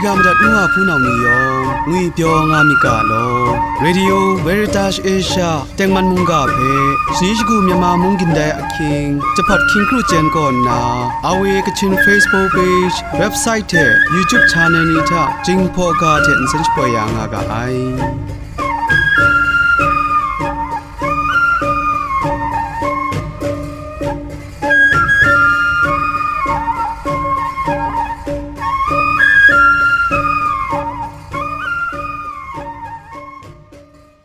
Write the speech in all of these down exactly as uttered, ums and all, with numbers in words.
Ya madat nu wa hpunau ni yawng, ngwipyaw nga myit ga law. Radio Veritas Asia tengman mungga hpe, shani shagu Myanmar mung gindai ahkying, jahpat hkying kru chyen kaw nna, R V A Kachin Facebook page, website hte YouTube channel ni hta Jinghpaw ga hte nsen shapoi ya nga ga ai.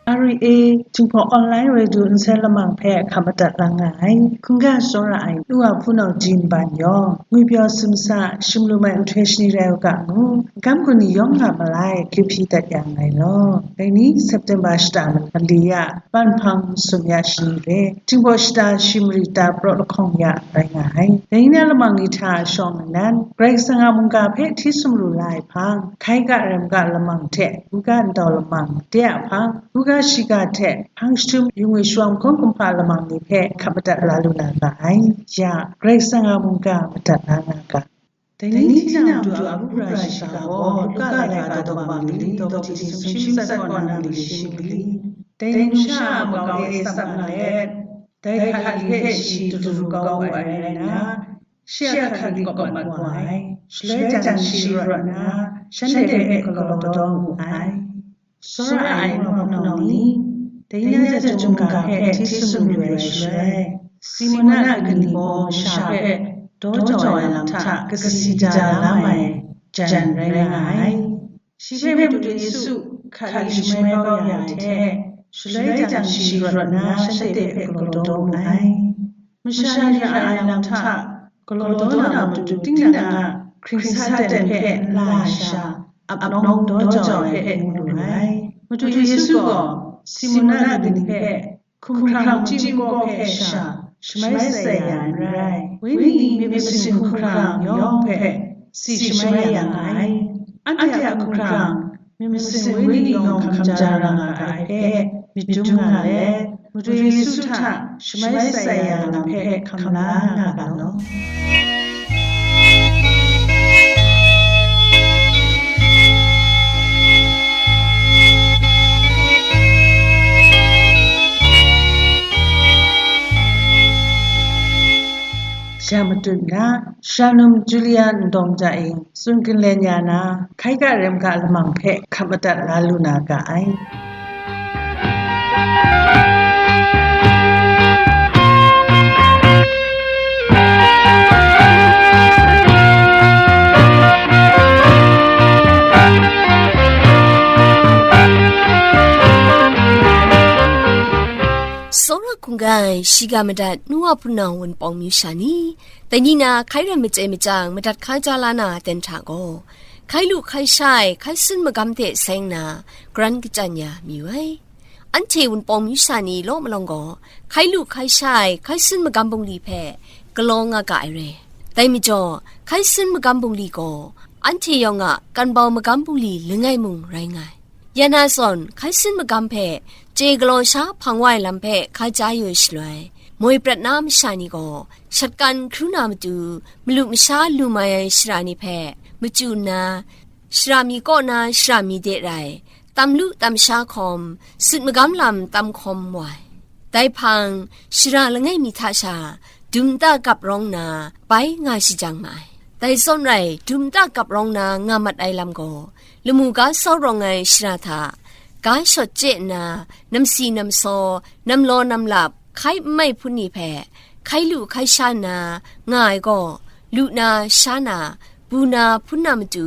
R V A Jinghpaw Online Radio nsen lamang hpe hkap madat la nga ai, hkungga tsawra ai nu wa hpunau Jin Ban yawng, ngwipyaw simsa, shim lu mai nhtoi shani rai u ga ngu, gam gun ni yawng nga malai, kyu hpyi dat ya nngai law. Dai ni, September shata mali ya, ban hpang sum ya shani re, Jinghpaw shata shi mari ta praw lahkawng ya rai nga ai. Dai ni na lamang ni hta shawng nnan, Karai Kasang a mungga hpe hti sumru la ai hpang, hkai ga rem ga lamang hte, buga ndau lamang, de a hpang, buga shiga hte, hpang jahtum, yu ngwi shawa mahkawn kumhpa lamang ni hpe hkap madat la lu na ga ai. Ya, Karai Kasang a mungga madat la nga ga. Dai ni hte nang Madu a Kabu Gara Shiga gaw, Luka laika daw mali, daw kati sumshi matsat kaw na mali shi mali. Dai numsha a makau e tsap nga let, dai hkak ni hpe shi daru kau wu ai rai nna, shi a hkak ni kawp mat wa ai. Shaloi jang shi rawt nna, shanhte hpe galaw daw wu ai. Tsawra ai nu wa hpunau ni, dai ni a chyum ga hpe hti sumru ai shaloi, Simon a kani gaw masha hpe daw jau ai lam hta kasi ja la mai jan rai nga ai. Shi hpe Madu Yesu hkak ni shamai kau ya ai hte, shaloi jang shi rawt nna shanhte hpe galaw daw mu ai. Masha ni ra ai lam hta galaw daw na matu, tinang a hkring sa ten hpe nla ai sha, ap nawng daw jau ai hpe mu lu ai. Madu Yesu gaw Simon a kani hpe hkumhkrang machyi makaw hpe sha shamai sai ya ai n rai. Wenyi myit masin hkumhkrang yawng hpe si shamai ya nga ai. Anhte a hkumhkrang myit masin wenyi yawng hkam ja ra nga ai hpe myit dum nga let, Madu Yesu hta shamai sai ya lam hpe hkam la nga ga law. Sha matut na, Shalom Julia Ndawng Ja E, tsun ginlen ya na, hkai ga rem ga lamang hpe hkap madat la lu na ga ai. Tsawra hkungga ai, shiga madat nu wa hpunau wunpawng myu sha ni, dai ni na hkai ram machye machyang madat hkai ja la na aten hta gaw, hkai lu hkai sha ai hkai sun magam hte seng na, karan kachyan ya mayu ai. Anhte wunpawng myu sha ni law malawng gaw, hkai lu hkai sha ai hkai sun magam bungli hpe galaw nga ga ai re. Dai majaw, hkai sun magam bungli gaw, anhte yawng a kan bau magam bungli langai mung rai nga ai. Ya na zawn, hkai sun magam hpe chye galaw sha hpang wa ai lam hpe hkai ja yu ai shaloi, moi prat na masha ni gaw, shatkan hkru na matu, malu masha lu mai ai shara ni hpe machyu nna, shara mi kaw na shara mi de rai, tam lu tam sha hkawm, sut magam lam tam hkawm wa ai. Dai hpang, shara langai mi hta sha, dum nta gap rawng na, bai nga shajang ma ai. Dai zawn rai, dum nta gap rawng na nga mat ai lam gaw, lamu ga sau rawng ai shara hta, ga shawt chye nna, namsi namsaw, namlaw namlap, hkai n mai hpun ni hpe, hkai lu hkai sha nna nga ai gaw, lu na, sha na, bu na, hpun na matu,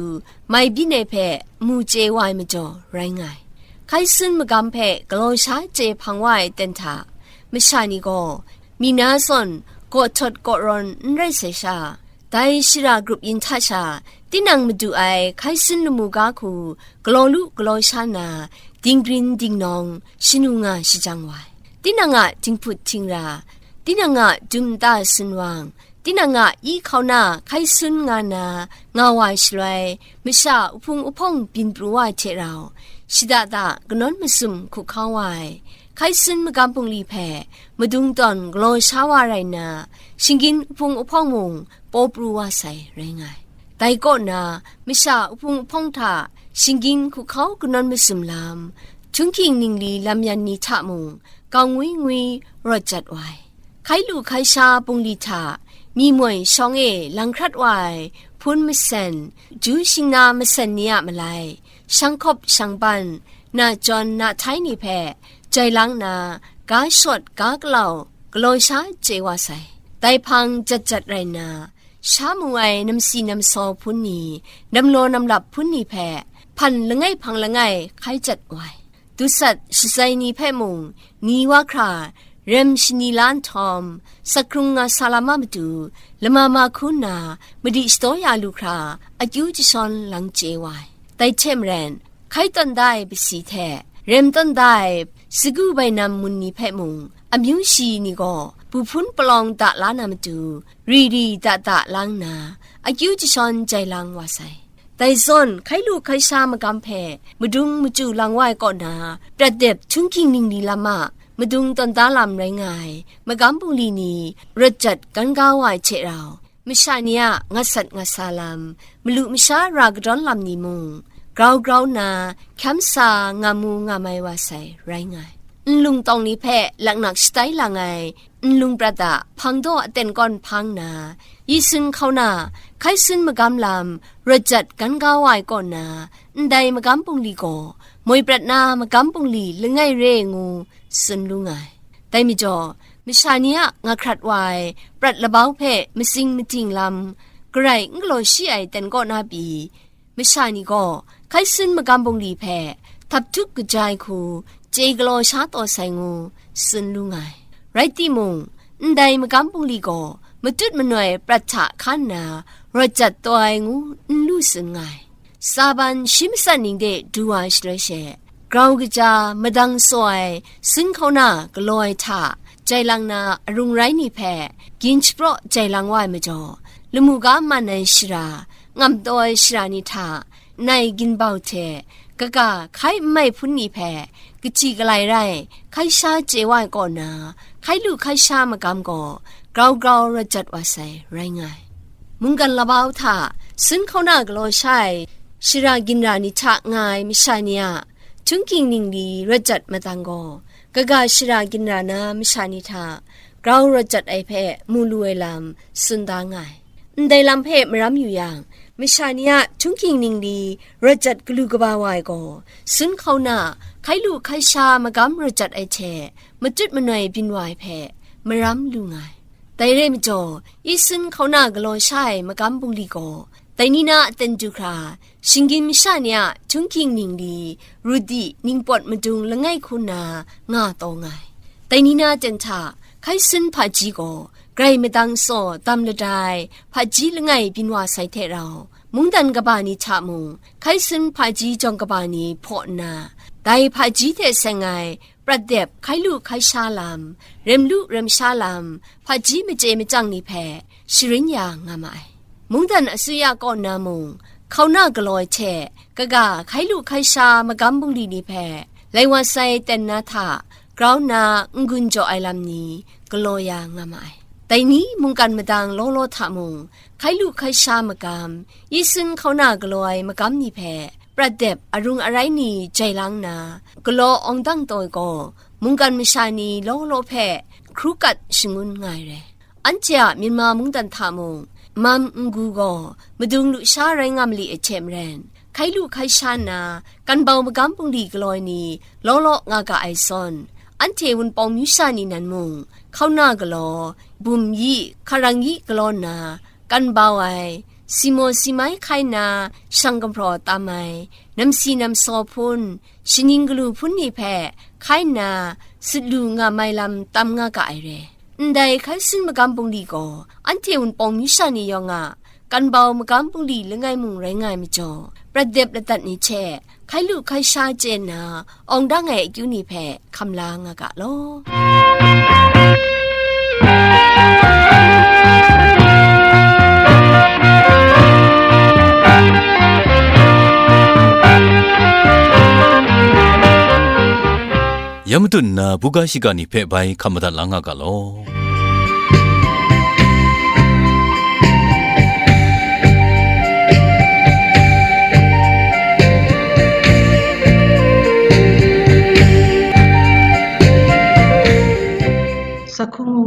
mai byin ai hpe mu chye wa ai majaw rai nga ai. Hkai sun magam hpe galaw sha chye hpang wa ai ten hta, masha ni gaw, mi na zawn gaw htawt gaw rawn n rai sai sha, dai shara grup yin hta sha, tinang madu ai hkai sun lamu ga hku galaw lu galaw sha na, dinggrin dingnawng shanu nga shajang wa ai. Tinang a dinghput htingra, tinang a dum nta sunwang, tinang a i hkauna hkai sun nga na, nga wa ai shaloi, masha uhpung uhpawng byin pru wa ai hte rau, shada da kanawn masum hkuhkau wa ai, hkai sun magam bungli hpe madung tawn galaw sha wa rai nna, shinggyim uhpung uhpawng mung paw pru wa sai rai nga ai. Dai kaw na, masha wuhpung wuhpawng hta shinggyim hkuhkau kanawn masum lam, htunghking ningli lam yan ni hta mung, kau ngwi ngwi rawt jat wa ai. Hkai lu hkai sha bungli hta, mi moi shawng e lang hkrat wa ai hpun masen, ju shingna masen ni a malai, shang hkawp shang ban, na jawn na htai ni hpe jai lang na, ga shawt ga galau galaw sha chye wa sai. Dai hpang jat jat rai nna, sha mu ai namsi namsaw hpun ni, namlaw namlap hpun ni hpe hpan langai hpang langai hkai jat wa ai. Dusat shatsai ni hpe mung, ni wa hkra rem shani la nhtawm, sakrung nga sa lam a matu, lama ma hku nna madi shadaw ya lu hkra, akyu jashawn lang chye wa ai. Dai hte maren, hkai tawn da ai pasi hte, rem tawn da ai sagu bainam mun ni hpe mung, amyu shi ni gaw bu hpun palawng da la na matu, ri ri da da lang nna, akyu jashawn jai lang wa sai. Dai zawn, hkai lu hkai sha magam hpe madung machyu lang wa ai kaw na, prat dep htunghking ningli lam a madung tawn da lam rai nga ai magam bungli ni rawt jat gan ga wa ai hte rau, masha ni a ngat sat ngat sa lam, malu masha ra kadawn lam ni mung, grau grau nna hkyam sa nga mu nga mai wa sai rai nga ai. Nlung tawng ni hpe laknak shatai lang ai nlung prat a hpang daw aten kawn hpang na, yi sun hkauna hkai sun magam lam rawt jat gan ga wa ai kaw na, ndai magam bungli gaw moi prat na magam bungli langai re ngu tsun lu nga ai. Dai majaw, masha ni a nga hkrat wa ai prat labau hpe matsing mating lam, garai n galaw shi ai ten kaw na pyi, masha ni gaw hkai sun magam bungli hpe htap htuk kaja ai hku chye galaw sha taw sai ngu tsun lu nga ai. Rai timung, ndai magam bungli gaw matut manoi prat hta hkan nna rawt jat taw ai ngu n lu tsun nga ai. Tsaban shi matsat ning de du ai shaloi she, grau kaja madang tsaw ai sun hkauna galaw ai hta jai lang na arung rai ni hpe gyin shapraw jai lang wa ai majaw, lamu ga man ai shara, ngam taw ai shara ni hta, nai ginbau hte, kaga hkai n mai hpun ni hpe, kahti kalai rai, hkai sha chye wa ai kaw na, hkai lu hkai sha magam gaw, grau grau rawt jat wa sai, rai nga ai. Mungkan labau hta, sun hkauna galaw sha ai, shara ginra ni hta nga ai masha ni a, htunghking ningli rawt jat matang gaw, kaga shara ginra na masha ni hta, grau rawt jat ai hpe mu lu ai lam tsun da nga ai. Ndai lam hpe maram yu yang, masha ni a htunghking ningli rawt jat galu kaba wa ai gaw, sun hkauna hkai lu hkai sha magam rawt jat ai hte matut manoi byin wa ai hpe maram lu nga ai. Dai rai majaw, yi sun hkauna galaw sha ai magam bungli gaw, dai ni na aten du hkra, shinggyim masha ni a htunghking ningli, rudi ningpawt madung langai hku nna nga taw nga ai. Dai ni na aten hta, hkai sun hpaji gaw, grai madang tsaw dam lada ai hpaji langai byin wa sai hte rau, mungdan kaba ni hta mung, hkai sun hpaji jawng kaba ni hpaw nna, dai hpaji hte seng ai prat dep hkai lu hkai sha lam, rem lu rem sha lam, hpaji machye machyang ni hpe sharin ya nga ma ai. Mungdan asuya kaw na mung, hkauna galaw ai hte kaga hkai lu hkai sha magam bungli ni hpe, lai wa sai ten na hta grau nna n-gun jaw ai lam ni galaw ya nga ma ai. Dai ni mungkan madang law law hta mung, hkai lu hkai sha magam, yi sun hkauna galaw ai magam ni hpe, prat dep arung arai ni jai lang na, galaw awng dang taw gaw, mungkan masha ni law law hpe hkru kat shangun nga ai re. Anhte a Myanmar mungdan hta mung, mam n-gu gaw, madung lusha rai nga mali ai hte maren, hkai lu hkai sha nna, kan bau magam bungli galaw ai ni law law nga ga ai zawn, anhte Wunpawng myu sha ni nan mung, hkauna galaw, bum yi, hkarang yi galaw nna, kan bau ai, si maw si mai hkai nna, shang gumhpraw tam ai, namsi namsaw hpun, shaning galu hpun ni hpe hkai nna, sut lu nga mai lam tam nga ga ai re. Ndai hkai sun magam bungli gaw, anhte Wunpawng myu sha ni yawng a, kan bau magam bungli langai mung rai nga ai majaw, prat dep ladat ni hte, hkai lu hkai sha chye nna, awng dang ai akyu ni hpe hkam la nga ga law. Ya matut nna, buga shiga ni hpe bai hkam madat la nga ga law.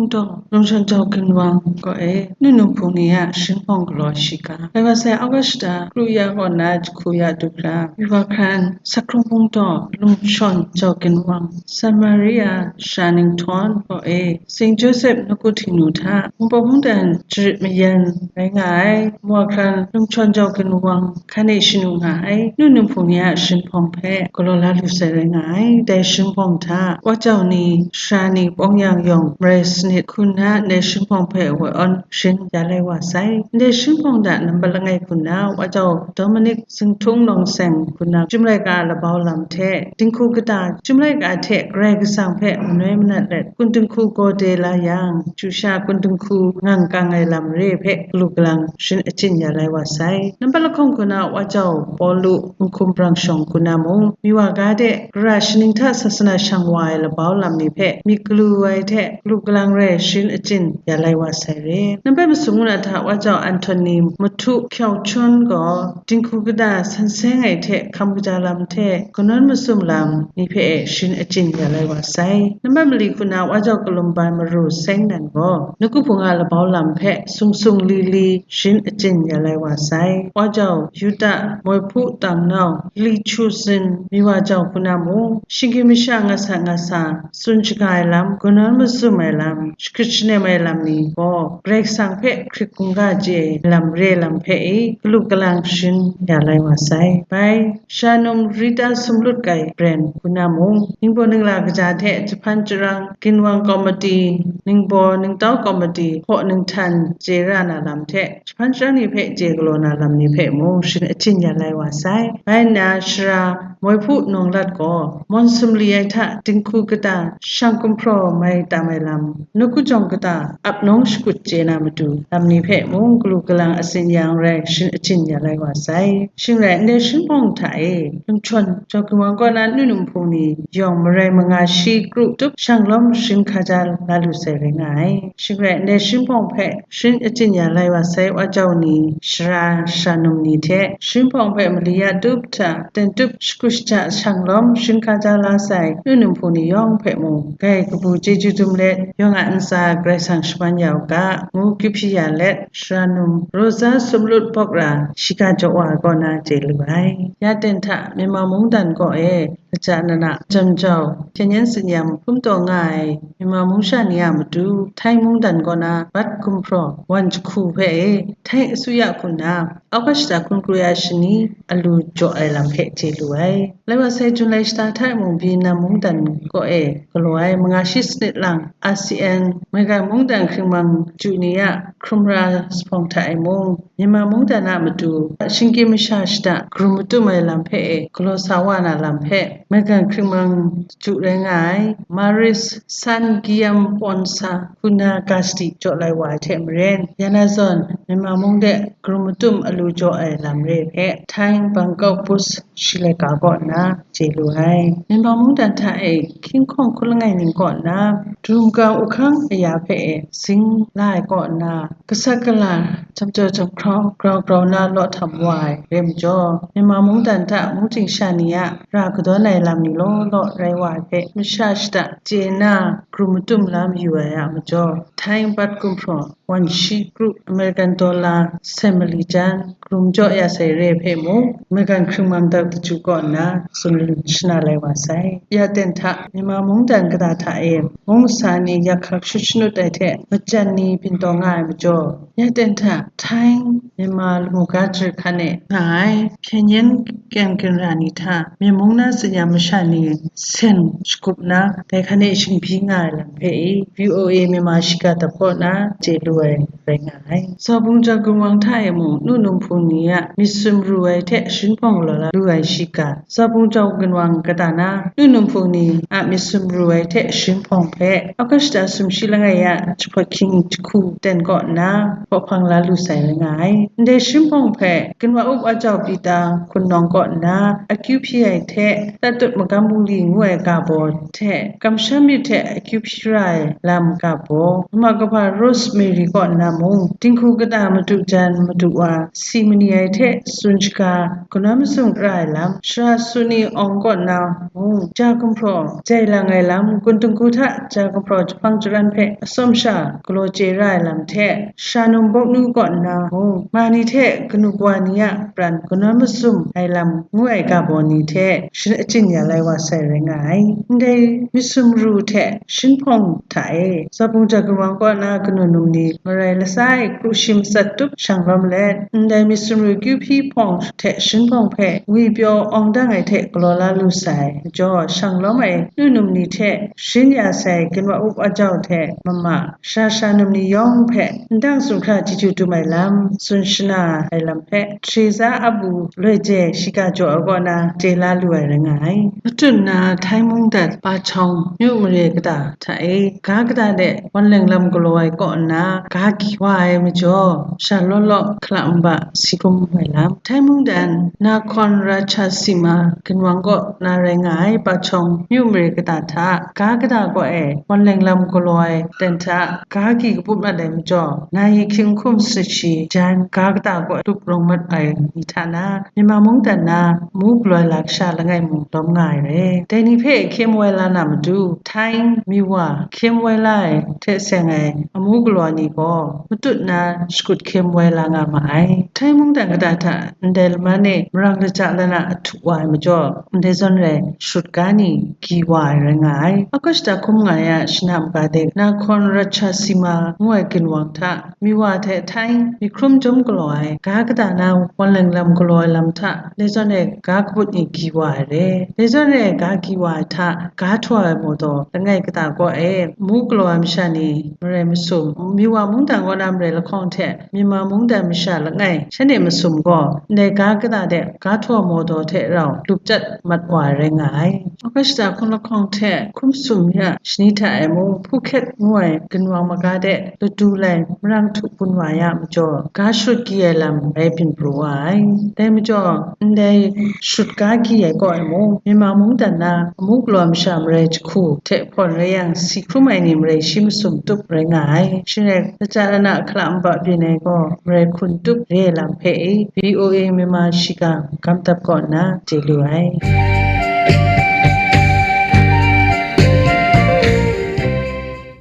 Taw, Lungshawn Jau Ginwang kaw e, nu num hpung ni a sharin hpawng galaw shiga, lai wa sai August shata kru ya kaw na jahku ya dubra, Viva Kran, Sakrung Hpung Taw, Lungshawn Jau Ginwang, Samaria Sha Ninghtawng kaw e, Saint Joseph Nawku Htingnu hta, Mungpawp Mungdan Jarit Mayan rai nga ai, Mawa Kran, Lungshawn Jau Ginwang, hkan e shanu nga ai, nu num hpung ni a sharin hpawng hpe galaw la lu sai rai nga ai. Dai sharin hpawng hta, Wa Jau ni, Sara ni, Pawng Yang yawng, marai sanit, hku nna ndai sharin hpawng hpe woi awn sharin ya lai wa sai. Ndai sharin hpawng hta nambat langai hku nna, Wa Jau Dominic Zinghtun Nawng Seng hku nna, Chyum laika a labau lam hte, dinghku kata, Chyum laika hte Karai Kasang hpe manoi manat let, kun dinghku gaw de la yang, chyu sha kun dinghku ngang kang ai lam re hpe galu galang sharin achyin ya lai wa sai. Nambat lahkawng hku na Wa Jau Pawlu, Nhkum Brang Shawng hku na mung, Miwa ga de, gara shaning hta sasana shang wa ai labau lam ni hpe myit galu ai hte galu galang rai sharin achyin ya lai wa sai re. Nambat masum ngu na hta Wa Jau Anthony Mahtu Hkyaw Chun gaw, dinghku kata san seng ai hte hkam kaja lam hte kanawn masum lam ni hpe e sharin achyin ya lai wa sai. Nambat mali hku na Wa Jau Kalumban Maru Seng nan gaw, Nawku hpung a labau lam hpe sung sung li li sharin achyin ya lai wa sai. Wa Jau Yuda Moi Hpu Tang Nau, Li Chu Sin, Miwa Jau hku na mung, shinggyim masha nga sa nga sa, tsun shaga ai lam, kanawn masum ai lam, shakrit shanem ai lam ni gaw, Karai Kasang hpe hkrit hkungga chye ai lam re lam hpe e, galu galang sharin ya lai wa sai. Bai, Shanum Rita Sumlut Kai Bren hku na mung, ningbaw ningla kaja hte jahpan jarang, ginwang kawmati, ningbaw ningtau kawmati, hpaw ninghtan chye ra na lam hte, jahpan jarang ni hpe chye galaw na lam ni hpe mung sharin achyin ya lai wa sai. Bai nna, Sara Moi Hpu Nawng Lat gaw, mawn sumli ai hta dinghku kata shang gumhpraw mai tam ai lam, nawku jawng kata ap nawng shakut chye na matu lam ni hpe mung galu galang asin yang rai sharin achyin ya lai wa sai. Shing rai, ndai sharin hpawng hta e, Lungshawn Jau Ginwang kaw na nu num hpung ni yawng marai manga shi kru tup shang lawm sharin hkaja la lu sai rai nga ai. Shing rai, ndai sharin hpawng hpe sharin achyin ya lai wa sai Wa Jau ni, Sara Shanum ni hte sharin hpawng hpe mali ya tup hta, ten tup shagu shaja shang lawm sharin hkaja la sai nu num hpung ni yawng hpe mung, grai kabu chyeju dum let, yawng a ntsa Karai Kasang shaman ya u ga, ngu kyu hpyi ya let, Shanum Rosa Sumlut Bawk ra, shiga jaw wa ai kaw na chye lu ai. Ya ten hta, Myanmar mungdan kaw e, kaja nana, Jam Jau, hpyen yen tsin-yam hpum taw nga ai, Myanmar mung sha ni a matu, Thai mungdan kaw na, bat gumhpraw, wan jahku hpe e, Thai asuya hku nna, August shata hkun kru ya shani, alu jaw ai lam hpe chye lu ai. Lai wa sai Jun lai shata hta e mung, Vietnam mungdan kaw e galaw ai, manga shi sanit lang, A S E A N, maigan mungdan hkringmang chyu ni a hkrum ra jahpawng hta e mung, Myanmar mungdan a matu, shinggyim masha shada, karum matum ai lam hpe e, galaw sa wa na lam hpe, maigan hkringmang chyu rai nga ai, Maris San Giam Pon Sa, hku nna ga shadi jaw lai wa ai hte maren, ya na zawn, Myanmar mung de karum matum alu jaw ai lam re hpe, Thai Bangkok Post shi laika kaw nna chye lu ai. Myanmar mungdan hta e hkying hkawng hkun langai ning kaw nna, dum gang uhkang aya hpe e zing la ai kaw nna, gasat gala, jam jaw jam hkrau, grau grau na law htam wa ai rai majaw, Myanmar mungdan hta mungchying sha ni a ra kadawn ai lam ni law law rai wa ai hpe masha shada chye nna, karum matum la mayu ai a majaw, Thai bat gumhpraw, wan shi kru, American dollar sen mali jan, karum jaw ya sai re hpe mung, maigan hkringmang dau daju kaw nna, tsun shana lai wa sai. Ya ten hta, Myanmar mungdan kata hta e, mung masa ni yak hkak shut shanut ai hte, majan ni byin taw nga ai majaw, ya ten hta, Thai, Myanmar lamu ga jarit hkan e nga ai, hpyen yen keng ginra ni hta, myen mung na tsin-yam masha ni sen shagup nna, dai hkan e shingbyi nga ai lam hpe e, V O A Myanmar shiga dap kaw nna chye lu ai rai nga ai. Zaw Bung Jau Ginwang hta e mung, nu num hpung ni a myit sumru ai hte sharin hpawng galaw la lu ai shiga, Zaw Bung Jau Ginwang kata na, nu num hpung ni a myit sumru ai hte sharin hpawng hpe, August shata sumshi langai a jahpawt hkying jahku ten kaw nna, hpaw hpang la lu sai rai nga ai. Ndai sharin hpawng hpe, Ginwang Up Wa Jau Pita hkun nawng kaw nna, akyu hpyi ai hte, lat Tut magam bungli ngu ai ga baw hte, kamsham myit hte akyu hpyi ra ai lam ga baw, Mama Kabra Rosemary kaw nna mung, dinghku kata madu jan madu wa si mani ai hte tsun shaga, kanawn masum ra ai lam, Sara Suni Awng kaw nna mung, ja gumhpraw jai lang ai lam, gun dinghku hta ja gumhpraw jahpang jaran hpe atsawm sha galaw chye ra ai lam hte, Shanum Bawknu kaw nna mung, ma ni hte kanu kawa ni a pran kanawn masum ai lam ngu ai ga baw ni hte shin achyin ya lai wa sai rai nga ai. Ndai myit sumru hte shinhpawng hta e, Zabung ja gunwang kaw na kanu num ni marai latsa e kru shi matsat tup shang lawm let, ndai myit sumru kyu hpyi hpawng hte shinhpawng hpe ngwi pyaw awng dang ai hte galaw la lu sai majaw, shang lawm ai nu num ni hte sharin ya sai ginwat up ajau hte mama, sha sha num ni yawng hpe ndang sumhkra chyeju dum ai lam, tsun shana ai lam hpe, Teresa a bu loi je shiga jaw ai kaw na chye la lu ai rai nga ai. Matut na Thai mungdan Pachawng myu mare kata hta e, ga kata de wan leng lam galaw ai kaw nna, ga gyi wa ai majaw, sha law law hkala nba si hkrum ai lam. Thai mungdan Nakhon Ratchasima ginwang kaw na rai nga ai Pachawng myu mare kata hta, ga kata kaw e wan leng lam galaw ai ten hta, ga gyi kabup mat ai majaw, na yi hkying hkum sut shi jan ga kata kaw e lup rawng mat ai ni hta na, Myanmar mungdan na amu galoi lam sha langai mung lawm nga ai re. Dai ni hpe hkye woi la na matu, Thai myu wa hkye woi la ai hte seng ai amu galaw ni gaw, matut na shakut hkye woi la nga ma ai. Thai mungdan kata hta ndai laman e marang kaja lana ahtu wa ai majaw, ndai zawn rai shut ga ni gyi wa ai rai nga ai. August hkum nga ya shana maga de, Nakhon Ratchasima ngu ai ginwang hta, myu wa hte Thai myi hkrum jawm galaw ai, ga kata na wan leng lam galaw ai lam hta, dai zawn e ga kabut ni gyi wa ai re. Dai zawn e ga gyi wa ai hta, ga htaw ai mawdaw langai kata kaw e, amu galaw ai masha ni marai masum, myu wa mungdan kaw na marai lahkawng hte, Myanmar mungdan masha langai, shanhte masum gaw, ndai ga kata de, ga htaw mawdaw hte rau lup chyat mat wa ai rai nga ai. August hkum lahkawng hte hkum sum ya shani hta e mung, Phuket ngu ai ginwang maga de ladu lai marang htu bun wa ya majaw, ga shut gyi ai lam rai byin pru wa ai. Dai majaw, ndai shut ga gyi ai kaw e mung, Myanmar mungdan na amu galaw ai masha marai jahku hte hpawn rai yang, si hkrum ai ni marai shi masum tup rai nga ai. Shing rai, kaja lana hkala nba byin ai gaw, marai hkun tup re ai lam hpe e, V O A Myanmar shiga gam dap kaw nna chye lu ai.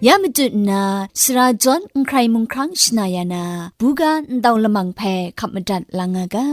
Ya matut nna, sara jawn n hkrai mung hkrang shana ya na, buga ndau lamang hpe hkap madat la nga ga.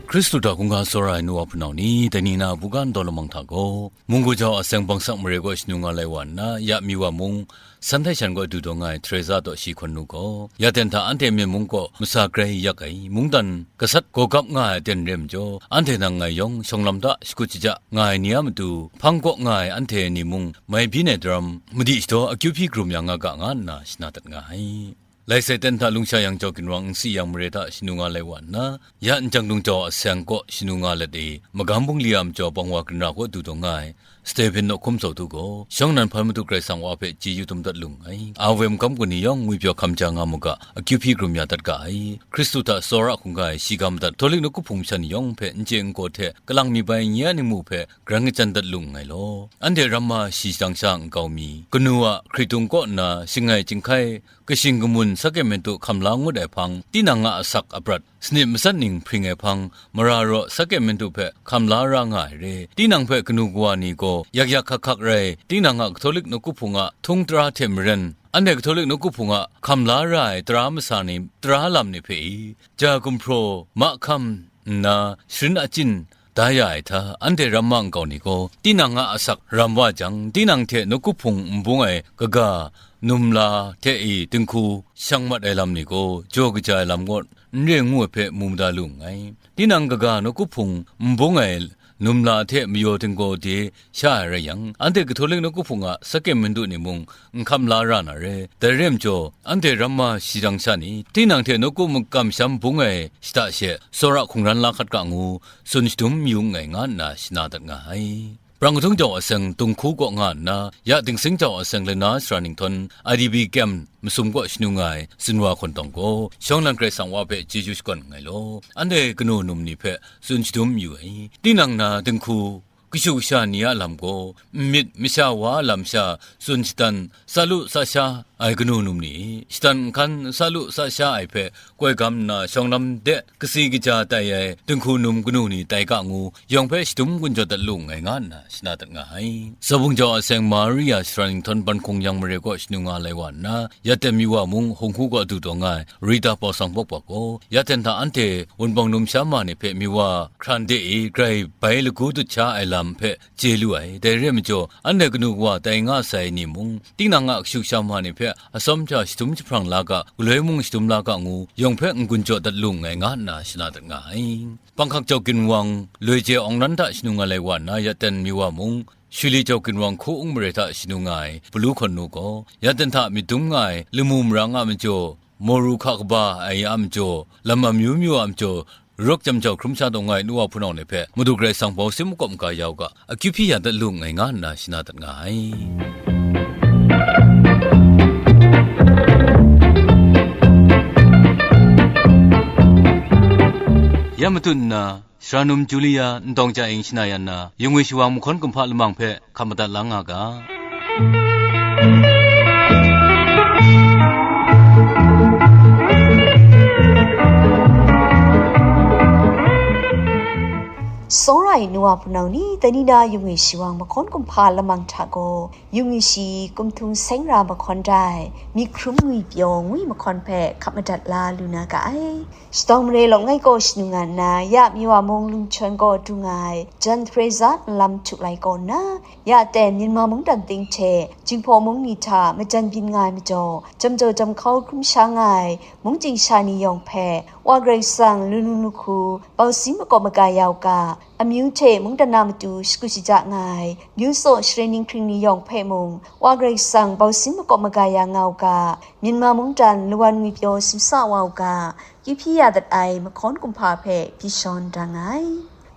Hkristu hta hkungga tsawra ai nu wa hpunau ni, dai ni na buga ndau lamang hta gaw, munggu jau a seng bangsak mare kaw shanu nga lai wa nna, ya myu wa mung, San Htai Shan kaw du daw nga ai Teresa Tawshi Hkawn Nu gaw, ya ten hta anhte Myen mung kaw masa grai yak ai, mungdan gasat gawgap nga ai aten re majaw, anhte nang ngai yawng shawng lam hta shakut shaja nga ai ni a matu, hpang kaw nga ai anhte ni mung mai byin ai daram, madi shadaw akyu hpyi karum ya nga ga, nga nna shana dat nga ai. Lai sai ten hta lungsha yang jau ginwang nsi yang mare hta shanu nga lai wa nna, ya njang lung jau a seng kaw shanu nga let e, magam bungli a majaw bang wa ginra kaw du daw nga ai, Stephen nawk hkum zaw du gaw, shawng nnan hpan Madu Karai Kasang wa hpe chyeju dum dat lung ai. A woi magam gun ni yawng ngwi pyaw hkam ja nga mu ga, akyu hpyi karum ya dat ga ai. Hkristu hta tsawra hkungga ai shiga madat Katolik nawku hpung masha ni yawng hpe n chye n gaw hte, kalang mi bai nye a ningmu hpe karan kachyan dat lung nngai law. Anhte ramma shi shadang sha nkau mi, kanu a hkritung kaw nna shingai chyinghkai, kashing kamun sakramentu hkam la ngut ai hpang, tinang a asak aprat, sanit matsat ning hpring ai hpang, mara raw sakramentu hpe hkam la ra nga ai re. Tinang hpe kanu kawa ni gaw yak yak hkak hkak rai, tinang a Katolik nawku hpung a htung tara hte maren, anhte Katolik nawku hpung a hkam la ra ai tara masa ni, tara lam ni hpe i, ja gumhpraw, mahkam nna, sharin achyin, da ya ai hta, anhte ramma nkau ni gaw, tinang a asak ram wa jang, tinang hte nawku hpung n bung ai kaga, numla hte e dinghku shang mat ai lam ni gaw, jaw kaja ai lam kaw n re ngu ai hpe mu mada lu nngai. Tinang kaga nawku hpung n bung ai numla hte mayaw tinggaw de sha ai rai yang, anhte Katolik nawku hpung a sakramentu ni mung n hkam la ra na re. Dai re majaw, anhte ramma shi shadang sha ni, tinang hte nawku makam sham bung ai shada she, tsawra hkungran la hkat ga ngu, tsun shadum yu nngai, nga nna shana dat nga ai. Brang Kadung jau a seng Dinghku kaw nga nna, ya Dingsing jau a seng Lana Sara Ninghtawng I D P kem masum kaw shanu nga ai Zinwa Hkawntawng gaw, shawng nnan Karai Kasang wa hpe chyeju shakawn nngai law, anhte kanu num ni hpe tsun shadum yu ai. Tinang na Dinghku kashu kasha ni a lam gaw, n myit masha wa a lam sha tsun shadan, sa lu sa sha ai kanu num ni, shadan nhkan sa lu sa sha ai hpe koi gam nna, shawng lam de kasi kaja tai ai Dinghku num kanu ni tai ga ngu, yawng hpe shadum gun jaw dat lu nngai nga nna shana dat nga ai. Zabung jau a seng Maria Sara Ninghtawng ban hkung yang mare kaw shanu nga lai wa nna, ya ten mi wa mung Hunghu kaw du taw nga ai Rita Paw Sang Bawk Bawk gaw, ya ten hta anhte Wunpawng num sha ma ni hpe mi wa hkran de e grai bai lagu dut sha ai lam hpe chye lu ai. Dai re ai majaw, anhte kanu kawa tai nga sai ni mung, tinang a kashu kasha ma ni hpe atsawm hta shadum jahprang la ga, galoi mung shadum la ga ngu, yawng hpe n-gun jaw dat lu nngai nga nna shana dat nga ai. Panghkak jau ginwang loi je awng nan hta shanu nga lai wa nna, ya ten mi wa mung, Shuli jau ginwang hku n mare hta shanu nga ai Palu Hkawn Nu gaw, ya ten hta myit dum nga ai lamu marang a majaw, Moru hka kaba ai a majaw, lam amyu myu a majaw, rawk jam jau hkrum sha taw nga ai nu wa hpunau ni hpe Madu Karai Kasang bau sim makawp maga ya u ga, akyu hpyi ya dat lu nngai nga nna shana dat nga ai. Ya matut nna, Sara num Julia, Ntawng Ca Ing shana yan na, Yungwi Shawang mahkawn kumhpa lamang hpe hkap madat la nga ga. Tsawra ai nu wa hpunau ni, dai ni na Yungwi Shawang mahkawn kumhpa lamang hta gaw, Yungwi Shi Kumhtung Seng Ra mahkawn dai, Myi Hkrum Ngwi Pyaw ngwi mahkawn hpe hkap madat la lu na ga ai. Shadawng mare lawng ngai kaw shanu nga nna, ya mi wa mung Lungchyawn kaw du nga ai Jan Theresa nlam htuk lai kaw nna, ya ten Myanmar mungdan ting hte Jinghpaw mung ni hta majan byin nga ai majaw, jam jau jam hkau hkrum sha nga ai mung ting sha ni yawng hpe, Wa Karai Kasang lanu lahku bau sim makawp maga ya u ga, amyu hte mungdan na matu shakut shaja nga ai, myu tsaw share ninghkring ni yawng hpe mung, Wa Karai Kasang bau sim makawp maga ya nga u ga, Myanmar mungdan lawan ngwi pyaw simsa wa u ga, kyu hpyi ya dat ai mahkawn kumhpa hpe hpyi shawn da nga ai.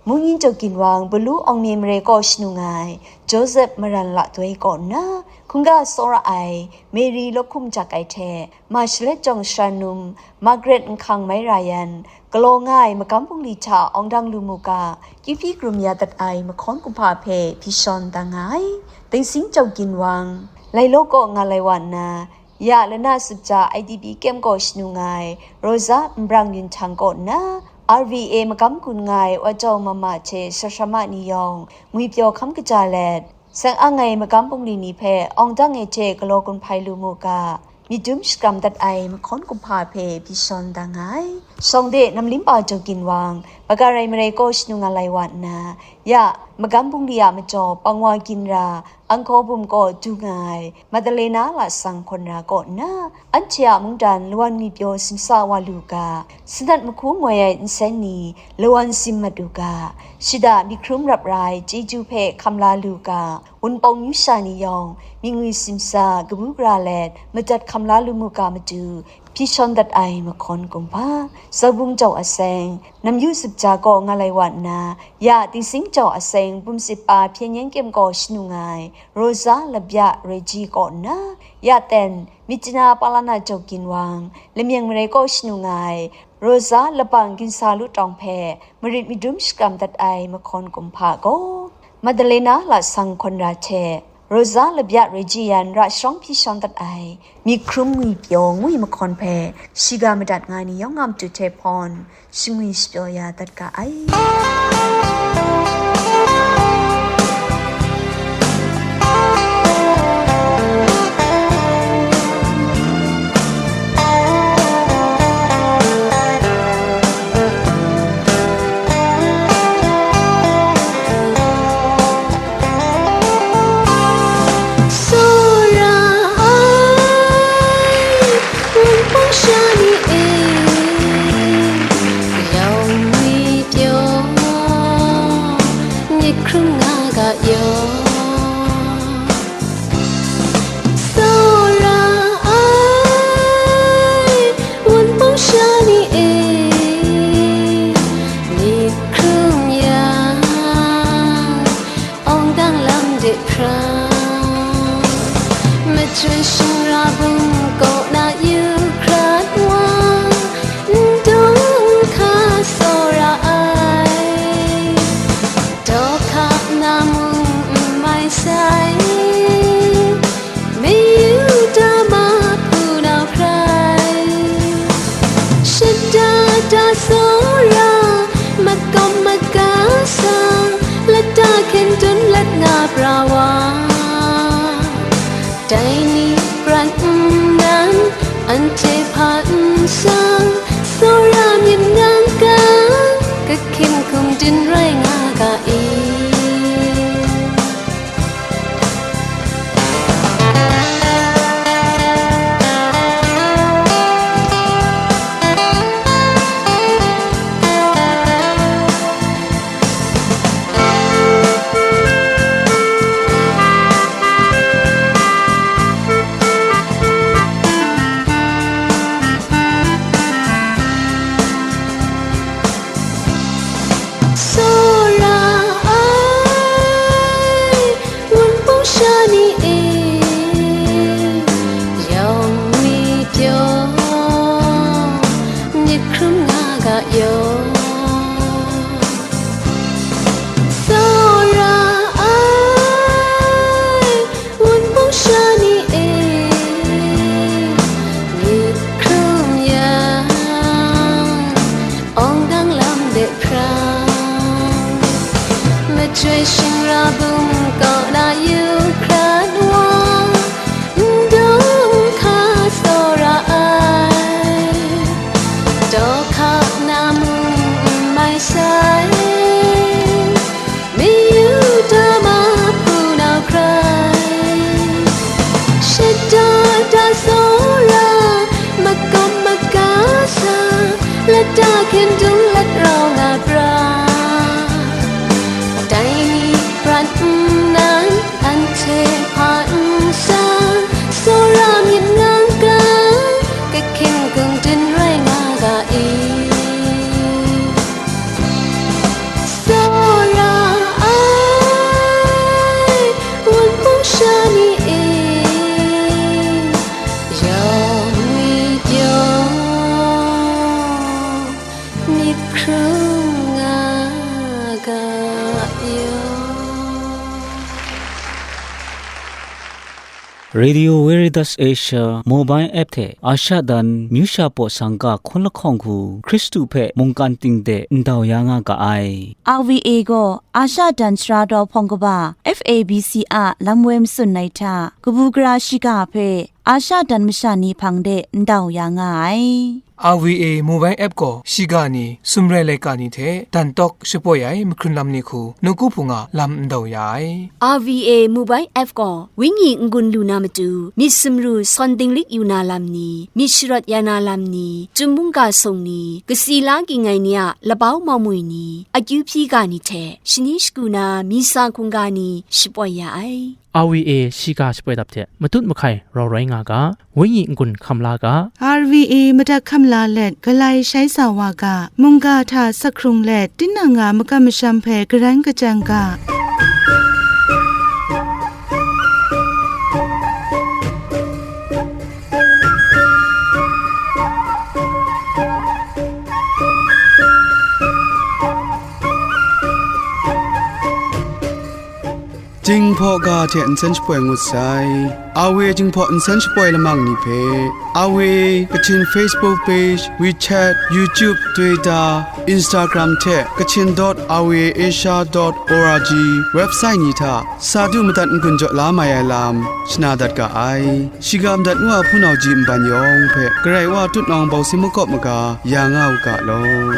Mungyin jau ginwang Balu Awng Mye Mare kaw shanu nga ai Joseph Maran Latdoi kaw nna, hkungga tsawra ai Mary Lawhkum Jak Ai hte, Mashalet jawng sara num Margaret Nhkang Mai Ra Yan, galaw nga ai magam bungli hta awng dang lu mu ga, kyu hpyi krum ya dat ai mahkawn kumhpa hpe hpyi shawn da nga ai. Dingsing jau ginwang, Lailaw kaw nga lai wa nna, ya lana sutja I D P kem kaw shanu nga ai Rosa Nbrang Yun Htang kaw nna, R V A magam gun nga ai Wa Jau Mama hte Sashrama ni yawng ngwi pyaw hkam kaja let, seng ang ai magam bungli ni hpe awng dang e hte galaw gun hpai lu mu ga, myit dum shakram dat ai mahkawn kumhpa hpe hpyi shawn da nga ai. Shawng de Namlimpa jau ginwang, Maga Rai Marai kaw shanu nga lai wa nna, ya magam bungli a majaw pangwa ginra, Angkor bum kaw du nga ai Madalena Lasang Hkawnra kaw nna, anhte a mungdan lawan ngwi pyaw simsa wa lu ga, sanat mahku ngoi ai nsen ni lawan sim mat u ga, shada myi hkrum rap ra ai chyeju hpe hkam la lu ga, Wunpawng yu sha ni yawng, myit ngwi simsa kabu gara let madat hkam la lu mu ga matu, hpyi shawn dat ai mahkawn kumhpa, Zaubung jau a seng, Namyu Zup Ja kaw nga lai wa nna, ya Dingsing jau a seng, Bum Sit Pa Hpyen Yen Kyem kaw shanu nga ai, Rosa Labya Reji kaw nna, ya ten, Myitkyina Palana jau ginwang, Lamyeng Marai kaw shanu nga ai, Rosa Labang Ginsa Lu Tawng hpe marit madum shakram dat ai mahkawn kumhpa gaw, Madalena Lasang Hkawnra hte Rosa Labya Reji Yan ra sharawng hpyi shawn dat ai, Myi Hkrum Ngwi Pyaw ngwi mahkawn hpe shiga madat nga ai ni yawng a matu hte hpawn, shingwi shapyaw ya dat ga ai. Chyoi shingra bung kaw na yu hkrat wa, n dawng hka tsawra ai. Daw hka na mung n mai sai, mayu da ma hpunau hkrai. Shada da tsawra, makawm maga sa, lata hkyen dun lat nga pra wa. Dai ni prat nnan, anhte hpa nsang, tsawra myit ngang ga, kahkyin hkum din rai nga ga i? Tsawra ai, wunpung sha ni e, yawng mi pyaw, myit hkrum nga ga yaw. Tsawra ai, wunpung sha ni e, myit hkrum yang, awng dang lam de hprang, machyoi shingra bung kaw na yu hkrat wa, n dawng hka tsawra ai, daw hka na mung n mai sai, mayu da ma hpunau hkrai. Shada da tsawra, makawm maga sa, lata hkyen dung lat rau nga pra. Dai ni prat nnan, anhte hpa nsang, tsawra myit ngang ga, kahkyin hkum din rai nga ga i? Tsawra ai, wunpung sha ni e, yawng mi pyaw, myit hkrum nga ga yaw. Radio Veritas Asia mobile app hte Asha dan myu sha paw sangka hkun lahkawng hku Hkristu hpe mungkan ting de ndau ya nga ga ai. R V A gaw Asha dan sara daw hpawng kaba F A B C a lam woi matsun ai hta, kabu gara shiga hpe Asha dan masha ni hpang de ndau ya nga ai. R V A mobile app gaw shiga ni, sumrai laika ni hte dan tawk shapoi ai mahkrun lam ni hku nawku hpung a lam ndau ya ai. R V A mobile app gaw wenyi n-gun lu na matu, myit sumru sawn dinglik yu na lam ni, myit sharawt ya na lam ni, Chyum mungga sung ni, kasi la ging ai ni a labau mau mwi ni, akyu hpyi ga ni hte shani shagu na misa hkungga ni shapoi ya ai. R V A shiga shapoi dap hte matut mahkai rau rai nga ga, wenyi n-gun hkam la ga, R V A madat hkam la let, galai shai sa wa ga, mungga hta sak hkrung let, tinang a makam masham hpe garan kachyan ga. Jinghpaw ga hte nsen shapoi ngut sai. R V A Jinghpaw nsen shapoi lamang ni hpe, R V A Kachin Facebook page, WeChat, YouTube, Twitter, Instagram hte Kachin dot R V A Asia dot O R G website ni hta sa du madat n-gun jaw la mai ai lam shana dat ga ai. Shiga madat ngu a hpunau ji nban yawng hpe Karai Wa tutnawng bawsin makawp maga ya nga u ga law.